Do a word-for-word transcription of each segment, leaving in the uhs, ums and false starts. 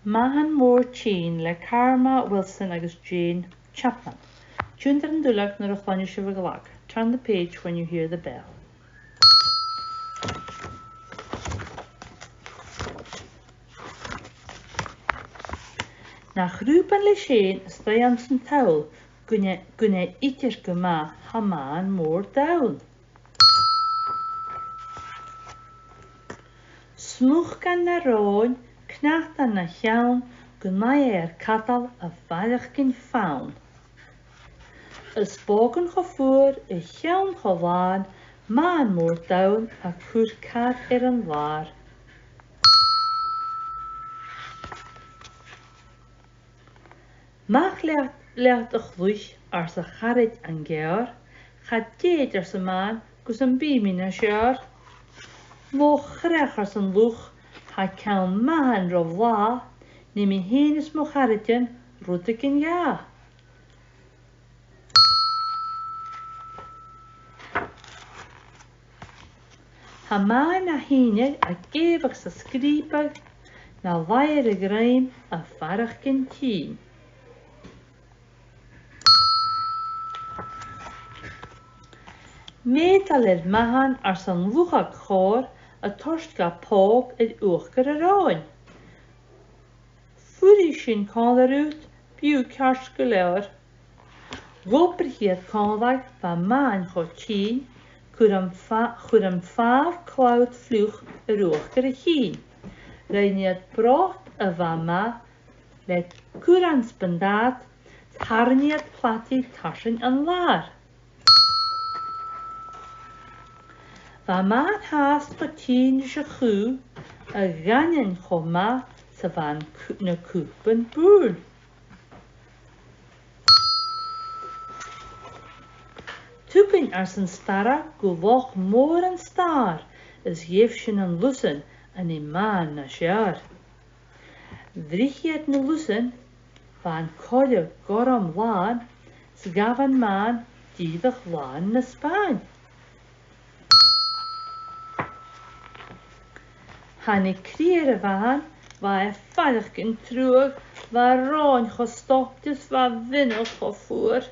Mathan Mòr Tinn le Karma Wilson agus Jane Chapman. Tionndaidh an duilleag nuair a chluinneas sibh an glag. Turn the page when you hear the bell. Nach rùban le seinn a-staigh anns an toll, gun e, gun e idir gu math tha mathan mòr donn. Smugan na shròin, cnatan na cheann, gun e air cadal a' faireachdainn fann. Is bògan cho fuar, a cheann cho làn, mathan mòr donn a' cur car air an làr. Mach leat, leat a chluich, ars a charaid an geàrr, cha tèid, ars am mathan, gus am bi mi nas fheàrr. Mo chreach, ars an luch, tha ceann mathan ro bhlàth, nì mi fhèin is mo charaidean rudeigin dha. Tha mathan na h-inneal ag èigheach 's a' sgrìobadh, na laighe air a dhruim a' faireachdainn tinn. Meudal air mathan, ars an luchag chòir, a' toirt dha pòg air uachdar a shròin. Fuirich sinn còmhla riut, bidh thu ceart gu leòr. Dh'obraich iad còmhla, bha mathan cho tinn, chuir am fa-, chuir am fàbh cloud fliuch air uachdar a chinn. Rinn iad brot a bha math, le curran 's bundaid, tharraing iad plataidh tarsainn an làir. Bha mathan fhathast cho tinn ris a' chù, a dh'aindeoin cho math 's a bha an cu-, na cupan bùirn. Tugainn, ars an starra, gu loch mòr an stàir, is gheibh sinn an lusan a nì mathan nas fheàrr. Bhruich iad na lusan, bha an coille gorm làn, 's ghabh am mathan dìreach làn na spàin. Thàinig cridhe air a' mhathan, bha e a' faireachdainn truagh, bha a shròin cho stopte 's bha a mhionach cho fuar.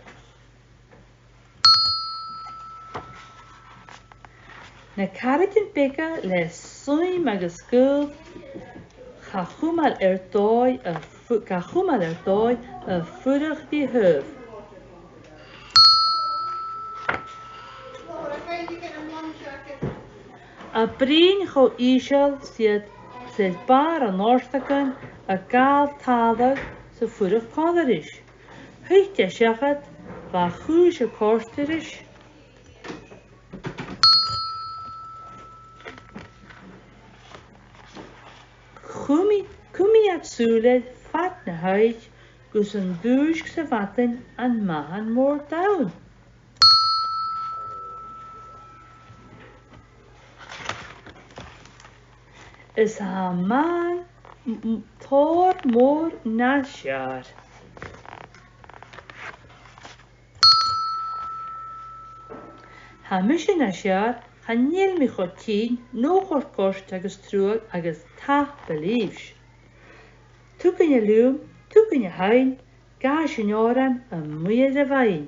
Na caraidean beaga le suim agus gaol, ga chumail air dòigh a' fu-, ga chumail air dòigh a' fuireach ri thaobh. A' bruidhinn cho ìosal 's iad, 's iad bàrr an òrdagan a' gabhail tàladh 's a' fuireach còmhla ris. Thuit e seachad, bha a' chùis a' còrdadh ris. Chùm i-, chùm iad sùil air fad na h-oidhche gus an dùisg sa mhadainn am mathan mòr donn. Is tha am mathan m-, m-, tòrr mòr nas fheàrr. Tha mise nas fheàrr, chan eil mi cho tinn, no cho goirt agus truagh agus tapadh leibhse. Tugainn a Liùm, tugainn a Sheinn, gabhaidh sinn òran a-muigh air a' bheinn.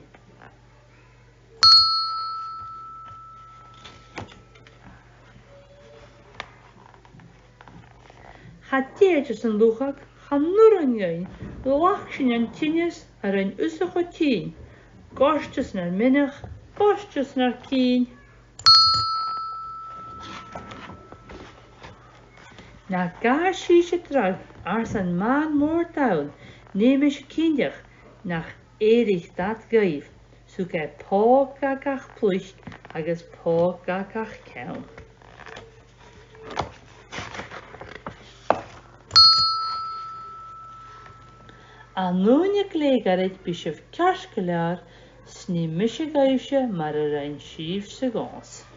Cha tèid, ars an luchag, chan urrainn dhuinn, ghlac sinn an tinneas a rinn thusa cho tinn, goirteas nar mionach, goirteas nar cinn. Na gabhaibh sibhse dragh, ars am mathan mòr donn, nì mise cinnteach nach èirich dad dhuibh. 'S thug e pòg dha gach pluic agus pòg dha gach ceann. An ùine glè ghoirid, bidh sibh ceart gu leòr, 's nì mise dhuibhse mar a rinn sibhse dhòmhsa.